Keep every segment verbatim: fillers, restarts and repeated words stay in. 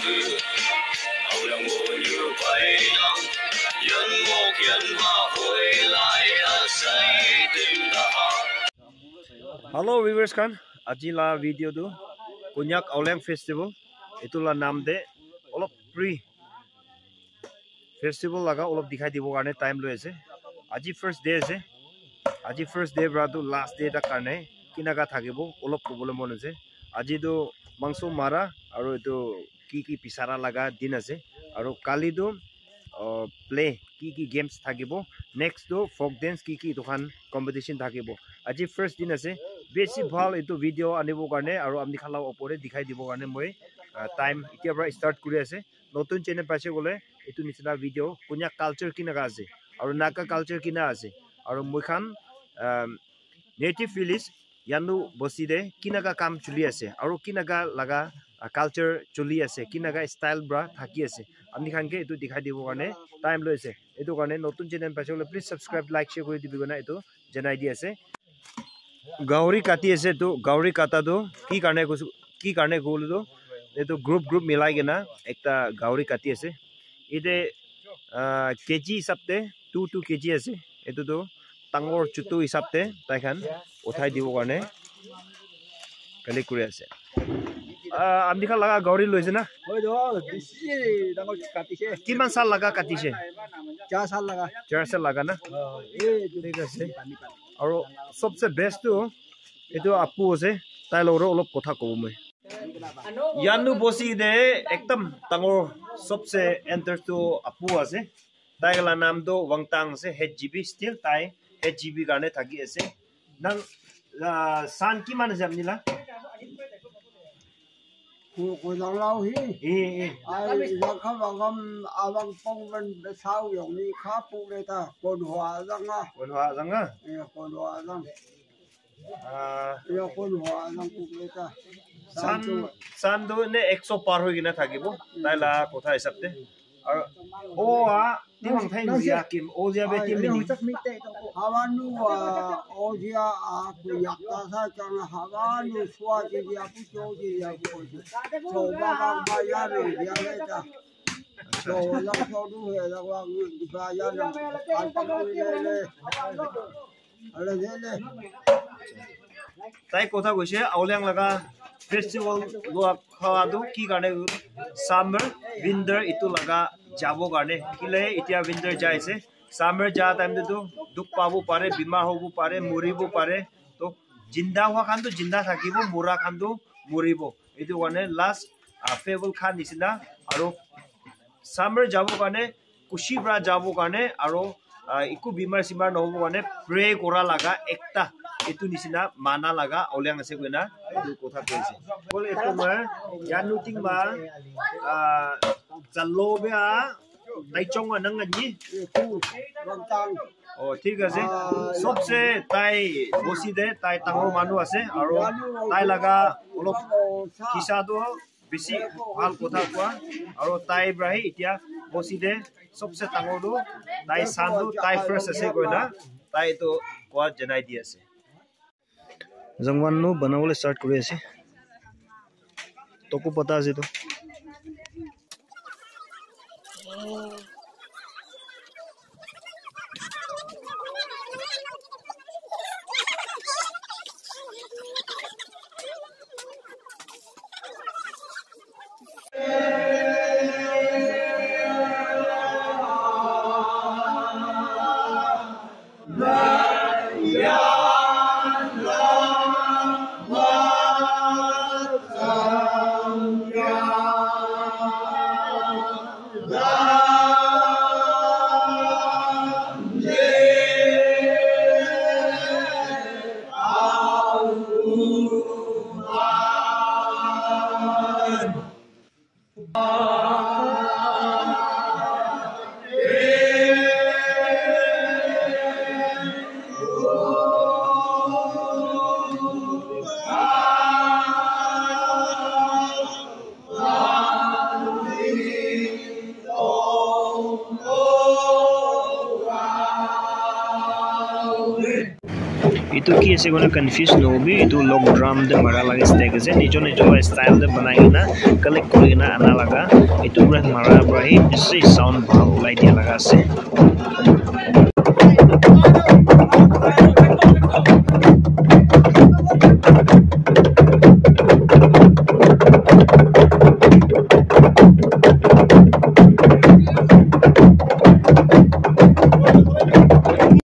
Hello viewers khan, aji la video tu Konyak Aoleang Festival, etu la naam te olop pre festival laga olop dikhai dibo karne time loi ase. Aji first day ase, aji first day para tu last day tak karne kinaka thakibo olop kobole mon ase. Aji tu mangso mara aru etu ki ki bisara laga din ase, aru kali tu uh, play ki ki games thakibo, next tu folk dance ki ki etu khan competition thakibo. Aji first din ase, besi bhal etu video anibo karne aru apni khan la opor te dikhai dibo karne moi uh, time etia para start kuri ase. Notun channel paise koile etu nisina video Konyak culture kinaka ase aru Naga culture kina ase aru moi khan um, native village Yanu bosti te kinaka kam chuli ase aru kinaka laga uh, culture chuli ase, kinaka style para thaki ase, apni khan ke etu dikhai dibo karne time loi ase. Etu karne notun channel paise koile please subscribe, like, share kuri dibi kena etu janai di ase. Gauri kati ase tu, gauri kata tu ki karne kusu- ki karne kule tu etu group group milai kena ekta gauri kati ase. Ite uh, kg hisab te two two kg ase. Etu tu dangor chutu hisab te tai khan uthai dibo karne kali kuri ase. Uh, apni khan laga gauri loise na? Hoi to, bisi dangor katise. Kiman sal laga katise? Char sal laga. Char sal laga na? Oh, eh, thik ase. Aru sobse best tu etu apu ase, tai logor olop kotha kobo moi. Yanu bosti te ekdam dangor sobse enter tu apu ase. Tai la naam tu Wangtang ase, H G B still tai H G B karne thaki ase. Nang uh, san kiman ase apni la? Ku ku dang lau hi. Eh eh. Ai, yang kha bang kam abang pong ban sau yong ni kha pu le ta kon hua dang a. Kon hua dang a? Eh, kon hua dang. Ah, ya kon hua dang pu le ta. San san tu ne ekso par hoi kena thakibo. Tai la kotha hisab te. Aru o a ti mang thai ya kim o ya be ti mini. Hawanu a o ya a ku ya ta sa chang hawanu swa ji ya ku cho ji ya ku. So ba ba ba ya no ya le ta. So la so du he la wa ba ya no. Al pa ko le le. Tai kotha koise Aoleang laga festival lua khawa tu ki karne summer winter itu laga jabo karne kile itia winter jai ase. Summer ja time te tu dukh pabo pare, bimar hobo pare, moribo pare. To jinda hua khan tu jinda thakibo, mora khan tu moribo. Itu karne last uh, farewell khan nisina aru summer jabo karne, kushi para jabo karne aru uh, iku bimar simar nohobo karne pray kora laga ekta itu nisina mana laga Aoleang ase koina itu kotha koise. Bole itu ma yanu ting ma uh, jalo bia tai chong anang ani. Oh, thik ase. Sobse tai bosti te tai dangor manu ase aru tai laga olop kisa tu bisi bhal kotha koa aru tai para hi itia bosti te sobse dangor tu tai san tu tai first ase koina tai tu koa janai di ase. Jangwan nu banabole start kuri ase. Toku pata ase tu. Etu ki ase koina confuse nohobi, etu log drum te mara laga style ase, nijo nijo la style te banai kena collect kuri kena ana laga, etu para mara para hi bishi sound bhal ulai dia laga ase.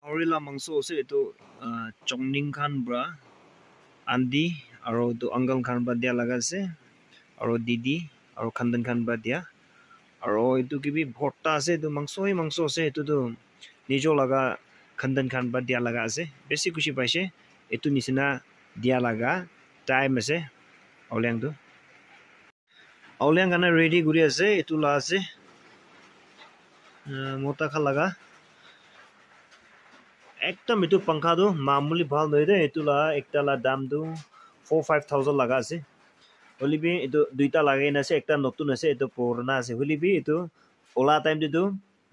Gauri la mangso ase etu, ah, Chongning khan para aunty aro etu uncle khan para dia laga ase, aro didi aro khandan khan para dia, aro etu kibi bhorta ase, etu mangso hi mangso ase, etu tu nijo laga khandan khan para dia laga ase, bishi khushi paise, etu nisina dia laga time ase, Aoleang tu. Aoleang karne ready kuri ase, etu la ase. Ah, mota khan laga. Ekdam etu pankha tu mamuli bhal nohoi de, etu la ekta la dam tu four five thousand laga ase. Hoile bi etu duita lagai na ase, ekta notun ase, etu purana ase. Hoile bi etu ola time te tu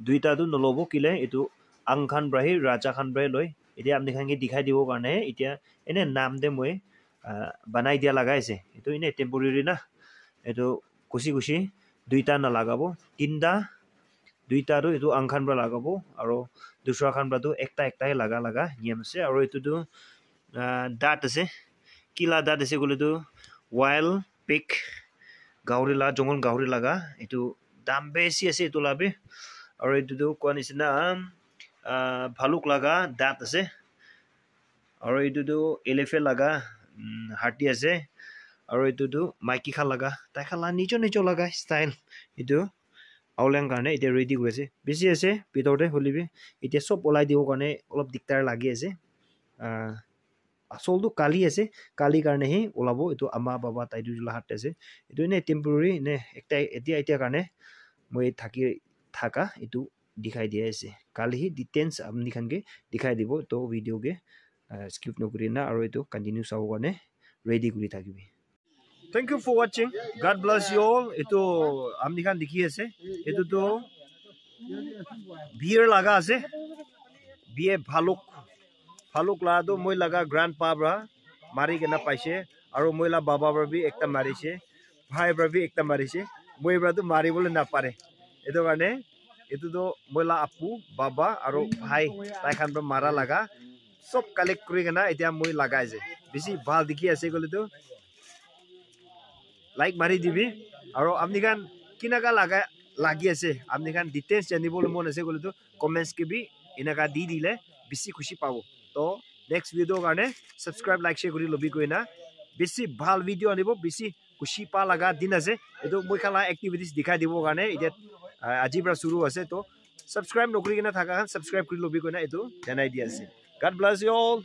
duita tu nolobo kile etu ang khan para hi, raja khan para hi loi. Etia apni khan ke dikhai dibo karne etia ene nam te moi, ah, banai dia lagai ase. Etu ene temporary na. Etu khushi khushi duita nalagabo, tinta, duita tu etu ang khan para lagabo, aro dusra khan para tu ekta ekta he laga laga niyam ase, aro etu tu, ah, dat ase, ki la dat ase koile tu wild pig, gauri la, jungle gauri laga, etu dam besi ase etu la bi, aro etu tu kua nisina, ah, bhaluk laga dat ase. Aro etu tu elephant laga, mm, hatti ase. Aro etu tu maiki khan laga, tai khan la nijo nijo laga style. Etu Aoleang karne etia ready kuri ase. Besi ase bitor te hoile bi etia sob ulai dibo karne olop diktar lagi ase. Ah, asol tu kali ase. Kali karne hi ulabo. Etu ama baba tai tu la hath te ase. Etu ene temporary ene ekta etia etia karne moi thaki thaka etu dikhai di ase. Kali hi details apni khan ke dikhai dibo. To video ke, ah, skip nokuri na aro etu continue sabo karne ready kuri thakibi. Thank you for watching. God bless you all. Etu apni khan dikhi ase. Etu tu bear laga ase. Bear bhaluk. Bhaluk la tu moi laga grandpa para mari kena paise. Aro moi la baba para bi ekta marise. Bhai para bi ekta marise. Moi para tu mari bole na pare. Etu karne etu tu moi la apu, baba aro bhai tai khan para mara laga sob collect kuri kena etia moi lagai ase. Besi bhal dikhi ase koile tu like mari dibi. Aro apni khan kinaka laga lagi ase, apni khan details janibo le mon ase koile tu comments ke bi enaka di dile besi khushi pabo. To next video karne subscribe, like, share kuri lobi koina. Besi bhal video anibo, besi khushi pa laga din ase. Etu moi khan la activities dikhai dibo karne etia, ah, aji para shuru ase. To subscribe nokuri kena thaka khan subscribe kuri lobi koina etu janai di ase. God bless you all.